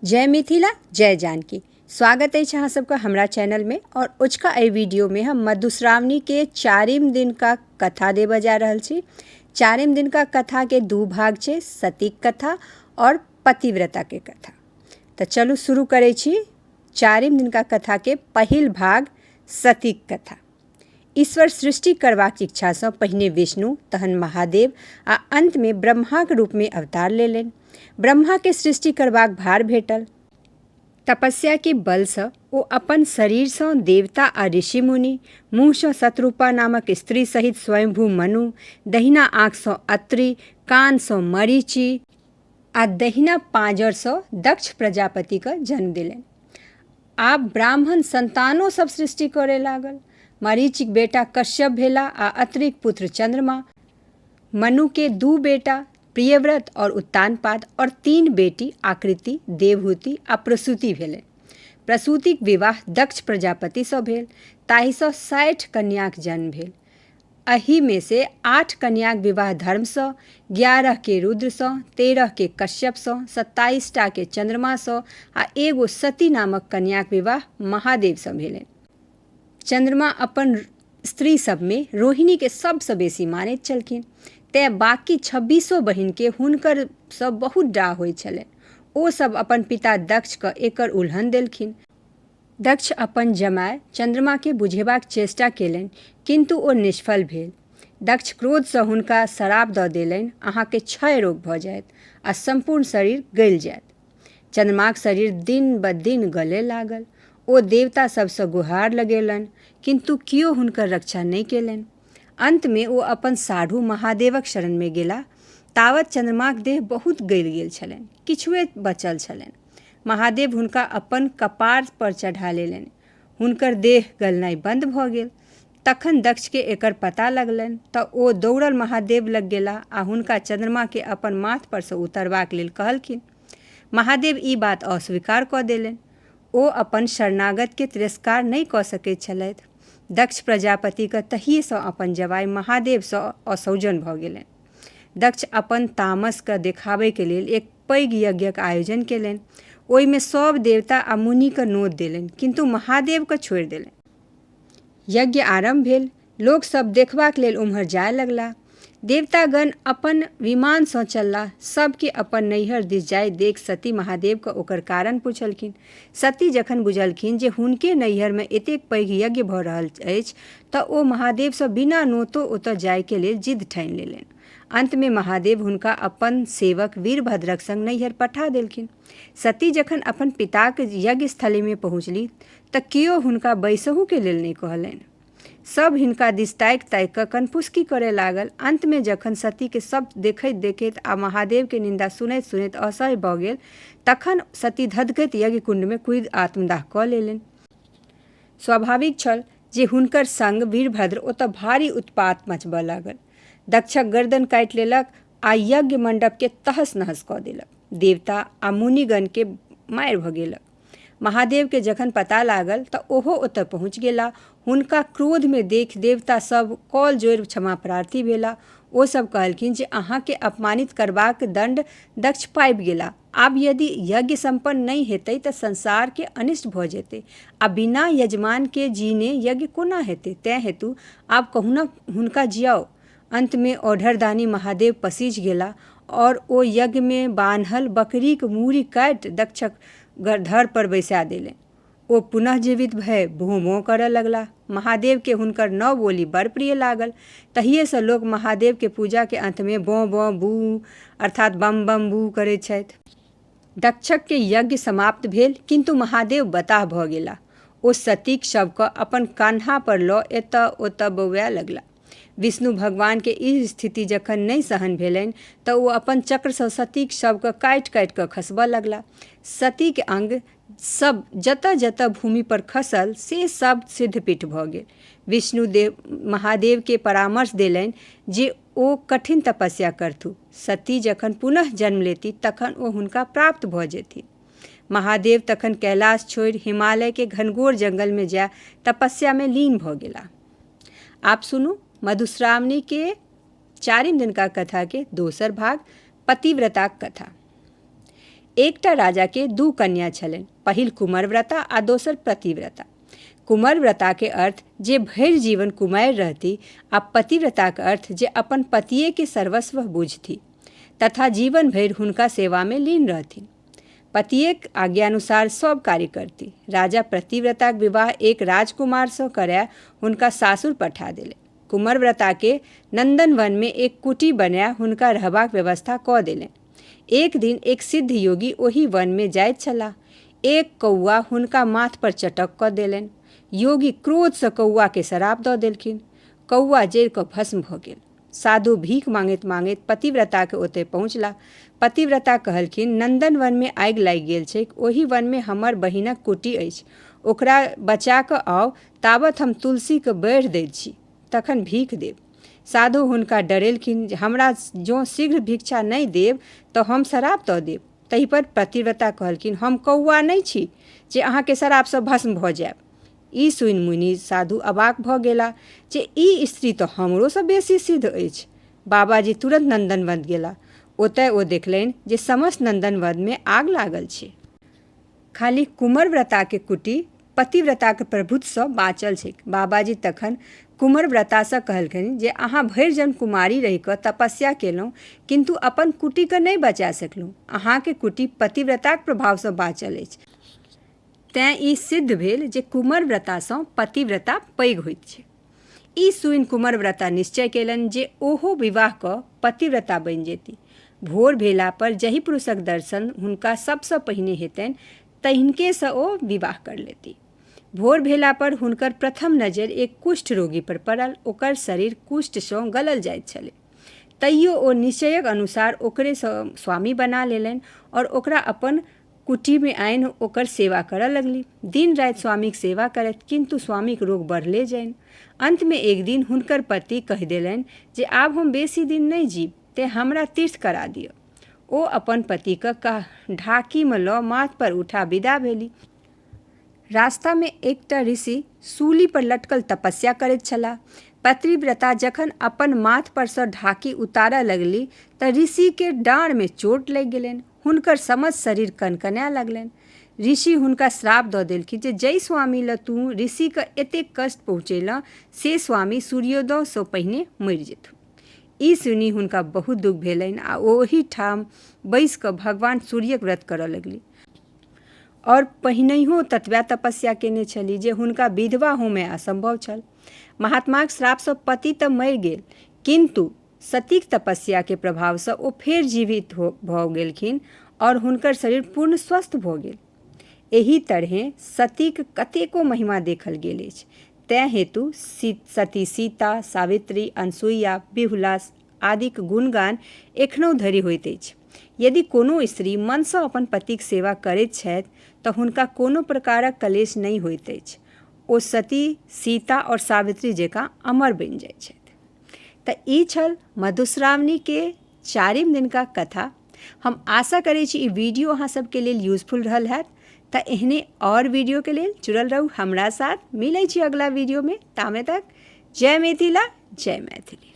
जय मिथिला जय जानकी। स्वागत अछि अहाँ सबके हमरा चैनलमे और ओझका एहि वीडियोमे हम मधुश्रावणीके चारिम दिनका कथा देबऽ जा रहल छी। चारिम दिनका कथाके दू भाग छै, सतीक कथा और पतिव्रताके कथा। तऽ चलू शुरू करै छी चारिम दिनका कथाके पहिल भाग सतीक कथा। ईश्वर सृष्टि करबाक इच्छासँ पहिने विष्णु, तहन महादेव आ अन्तमे ब्रह्माक रूपमे अवतार लेलनि। ब्रह्माकेँ सृष्टि करबाक भार भेटल। तपस्याके बलसँ ओ अपन शरीरसँ देवता आ ऋषि-मुनि, मुँहसँ शतरूपा नामक स्त्री सहित स्वयंभू मनु, दहिना आँखिसँ अत्रि, कानसँ मरीचि आ दहिना पाँजरसँ दक्ष प्रजापतिक जन्म देलनि। आब ब्राह्मण सन्तानो सभ सृष्टि करय लागल। मरीचिक बेटा कश्यप भेला आ अत्रिक पुत्र चन्द्रमा। मनुके दू बेटा प्रियव्रत और उत्तानपाद और तीन बेटी आकृति, देवहूति आ प्रसूति भेलनि। प्रसूतिक विवाह दक्ष प्रजापतिसँ भेल, ताहिसँ 60 कन्याक जन्म भेल। एहिमे से 8 कन्याक विवाह धर्मसँ, 11 के रुद्रसँ, 13 के कश्यपसँ, 27 टा के चन्द्रमासँ आ एगो सती नामक कन्याक विवाह महादेवसँ भेलनि। चन्द्रमा अपन स्त्री सभमे रोहिणीके सभसँ बेसी मानैत छलखिन, तेँ बाँकी छब्बीसो बहिनके हुनकरसँ बहुत डाह होइत छलनि। ओ सभ अपन पिता दक्षके एकर उलहन देलखिन। दक्ष अपन जमाय चन्द्रमाकेँ बुझेबाक चेष्टा केलनि, किन्तु ओ निष्फल भेल। दक्ष क्रोधसँ हुनका श्राप दऽ देलनि, अहाँकेँ क्षय रोग भऽ जायत आ सम्पूर्ण शरीर गलि जायत। चन्द्रमाक शरीर दिन-ब-दिन गलय लागल। ओ देवता सभसँ गुहार लगेलनि, किन्तु कियो हुनकर रक्षा नहि केलनि। अन्तमे ओ अपन साढ़ू महादेवक शरणमे गेलाह। तावत चन्द्रमाक देह बहुत गलि गेल छलनि, किछुए बचल छलनि। महादेव हुनका अपन कपार पर चढ़ा लेलनि। हुनकर देह गलनाइ बन्द भऽ गेल। तखन दक्षकेँ एकर पता लगलनि तँ ओ दौड़ल महादेव लग गेलाह आ हुनका चन्द्रमाकेँ अपन माथ परसँ उतारबाक लेल कहलखिन। महादेव ई बात अस्वीकार कऽ देलनि। ओ अपन शरणागतकेँ तिरस्कार नहि कऽ सकैत छलथि। दक्ष प्रजापतिक तहिएसँ अपन जमाय महादेवसँ असौजन भऽ गेलनि। दक्ष अपन तामसकेँ देखाबयके लेल एक पैघ यज्ञक आयोजन केलनि। ओहिमे सभ देवता आ मुनिकेँ नोत देलनि, किन्तु महादेवकेँ छोड़ि देलनि। यज्ञ आरम्भ भेल। लोक सभ देखबाक लेल ओम्हर जाय लगलाह। देवतागण अपन विमानसँ चललाह। सभकेँ अपन नैहर दिस जाइत देखि सती महादेवकेँ ओकर कारण पुछलखिन। सती जखन बुझलखिन जे हुनके नैहरमे एतेक पैघ यज्ञ भऽ रहल अछि तँ ओ महादेवसँ बिना नोतो ओतय जायके लेल जिद ठानि लेलनि। अन्तमे महादेव हुनका अपन सेवक वीरभद्रक संग नैहर पठा देलखिन। सती जखन अपन पिताक यज्ञस्थलीमे पहुँचली तँ केओ हुनका बैसहुके लेल नहि कहलनि। सभ हिनका दिस ताकि-ताकि कऽ कनफुसकी करय लागल। अन्तमे जखन सतीकेँ सभ देखैत-देखैत आ महादेवकेँ निन्दा सुनैत-सुनैत असह्य भऽ गेल तखन सती धधकैत यज्ञकुण्डमे कूदि आत्मदाह कऽ लेलनि। स्वाभाविक छल जे हुनकर संग वीरभद्र ओतऽ भारी उत्पात मचबऽ लागल। दक्षक गर्दन काटि लेलक आ यज्ञ मण्डपकेँ तहस-नहस कऽ देलक। देवता आ मुनिगणकेँ मारि भगेलक। महादेवकेँ जखन पता लागल तँ ओहो ओतय पहुँचि गेलाह। हुनका क्रोधमे देखि देवता सभ कल जोड़ि क्षमाप्रार्थी भेलाह। ओ सभ कहलखिन जे अहाँकेँ अपमानित करबाक दण्ड दक्ष पाबि गेलाह। आब यदि यज्ञ सम्पन्न नहि हेतै तँ संसारकेँ अनिष्ट भऽ जेतै आ बिना यजमानकेँ जीने यज्ञ कोना हेतै। तेँ हेतु आब कहुना हुनका जियाउ। अन्तमे औढरदानी महादेव पसीज गेलाह आओर ओ यज्ञमे बान्हल बकरीक मूड़ी काटि दक्षक धर पर बैसा देलनि। ओ पुनः जीवित भए भों-भों करऽ लगलाह। महादेवकेँ हुनकर नव बोली बड़ प्रिय लागल। तहिएसँ लोक महादेवकेँ पूजाक अन्तमे बों-बों-बू अर्थात् बम-बम-बू करैत छथि। दक्षक यज्ञ समाप्त भेल, किन्तु महादेव बताह भऽ गेलाह। ओ सतीक शवकेँ अपन कान्हा पर लऽ एतऽ-ओतऽ बौआए लगलाह। विष्णु भगवानकेँ ई स्थिति जखन नहि सहन भेलनि तँ ओ अपन चक्रसँ सतीक शवकेँ काटि-काटि कऽ खसबऽ लगलाह। सतीक अंग सब जतऽ-जतऽ भूमिपर खसल से सब सिद्धपीठ भऽ गेल। विष्णुदेव महादेवकेँ परामर्श देलनि जे ओ कठिन तपस्या करथु। सती जखन पुनः जन्म लेती तखन ओ हुनका प्राप्त भऽ जेथिन। महादेव तखन कैलाश छोड़ि हिमालयके घनघोर जंगलमे जाय तपस्यामे लीन भऽ गेलाह। आब सुनू मधुश्रावणी के चारिम दिनका कथा के दोसर भाग पतिव्रताक कथा। एकटा राजाके दू कन्या छलनि, पहिल कुमरव्रता आ दोसर प्रतिव्रता। कुमरव्रताके अर्थ जे भरि जीवन कुमारि रहती आ पतिव्रताक अर्थ जे अपन पतिएके सर्वस्व बुझथि तथा जीवन भरि हुनका सेवामे लीन रहथिन। पतिएक आज्ञानुसार सब कार्य करती। राजा प्रतिव्रताक विवाह एक राजकुमारसँ कराय हुनका सासुर पठा देलनि। कुमरव्रताके नन्दनवनमे एक कुटी बनाय हुनका रहबाक व्यवस्था कऽ देलनि। एक दिन एक सिद्ध योगी ओहि वनमे जाइत छलाह। एक कौआ हुनका माथ पर चटक कऽ देलनि। योगी क्रोधसँ कौआके श्राप दऽ देलखिन। कौआ जरि कऽ भस्म भऽ गेल। साधु भीख माँगैत माँगैत पतिव्रताके ओतय पहुँचलाह। पतिव्रता कहलखिन, नन्दनवनमे आगि लागि गेल छैक। ओहि वनमे हमर बहिनक कुटी अछि। ओकरा बचा कऽ आउ, ताबत हम तुलसीक बढ़ि दैत छी। तखन भीख देब। साधु हुनका डरेलखिन जे हमरा जँ शीघ्र भिक्षा नहि देब तऽ हम श्राप दऽ देब। ताहिपर पतिव्रता कहलखिन, हम कौआ नहि छी जे अहाँके श्रापसँ भस्म भऽ जायब। ई सुनि मुनि साधु अवाक भऽ गेला जे ई स्त्री तऽ हमरोसँ बेसी सिद्ध अछि। बाबाजी तुरन्त नन्दनवन गेला। ओतय ओ देखलनि जे समस्त नन्दनवनमे आगि लागल छै। खाली कुमरव्रताके कुटी पतिव्रताक प्रभुत्वसँ बाँचल छैक। बाबाजी तखन कुमरव्रतासँ कहलखिन जे अहाँ भरि जन्म कुमारी रहि कऽ तपस्या केलहुँ किन्तु अपन कुटीके नहि बचा सकलहुँ। अहाँके कुटी पतिव्रताक प्रभावसँ बाँचल अछि। तेँ ई सिद्ध भेल जे कुमरव्रतासँ पतिव्रता पैघ होइत छै। ई सुनि कुमरव्रता निश्चय कयलनि जे ओहो विवाह कऽ पतिव्रता बनि जेती। भोर भेला पर जाहि पुरुषक दर्शन हुनका सभसँ पहिने हेतनि तहिनकेसँ ओ विवाह कर लेती। भोर भेला पर हुनकर प्रथम नजरि एक कुष्ठ रोगी पर पड़ल। ओकर शरीर कुष्ठसँ गलल जाइत छलै। तैयो ओ निश्चयक अनुसार ओकरे स्वामी बना लेलनि आओर ओकरा अपन कुटीमे आनि ओकर सेवा करऽ लगली। दिन राति स्वामीक सेवा करथि, किन्तु स्वामीक रोग बढ़ले जानि। अन्तमे एक दिन हुनकर पति कहि देलनि जे आब हम बेसी दिन नहि जीब, तेँ हमरा तीर्थ करा दिअ। ओ अपन पतिके ढाकीमे लऽ माथ पर उठा विदा भेली। रास्तामे एकटा ऋषि सूली पर लटकल तपस्या करैत छलाह। पतिव्रता जखन अपन माथ परसँ ढाकी उतारऽ लगली तऽ ऋषिके डाँड़मे चोट लागि गेलनि। हुनकर समस्त शरीर कनकनाय लगलनि। ऋषि हुनका श्राप दऽ देलखिन जे जाहि स्वामी लए तू ऋषिके एतेक कष्ट पहुँचेलह से स्वामी सूर्योदयसँ पहिने मरि जेथुन। ई सुनि हुनका बहुत दुःख भेलनि आ ओ ओही ठाम बैसि कऽ भगवान सूर्यक व्रत करऽ लगली। आओर पहिनहियो ततबे तपस्या केने छली जे हुनका विधवा होमय असम्भव छल। महात्माक श्रापसँ पति तऽ मरि गेल किन्तु सतीक तपस्याके प्रभावसँ ओ फेर जीवित भऽ गेलखिन आओर हुनकर शरीर पूर्ण स्वस्थ भऽ गेल। एहि तरहें सतीक कतेको महिमा देखल गेल अछि। तेँ हेतु सती सीता, सावित्री, अनसूया, बिहुला आदिक गुणगान एखनहुँ धरि होइत अछि। यदि कोनो स्त्री मनसँ अपन पतिक सेवा करैत छथि तऽ हुनका कोनो प्रकारक कलेश नहि होइत अछि। ओ सती, सीता आओर सावित्री जकाँ अमर बनि जाइत छथि। तऽ ई छल मधुश्रावणीके चारिम दिनका कथा। हम आशा करै छी ई वीडियो अहाँ सबके लेल यूजफुल रहल हैत। तऽ एहने आओर वीडियोके लेल जुड़ल रहू हमरा साथ। मिलै छी अगिला वीडियोमे, तामे तक जय मिथिला, जय मैथिली।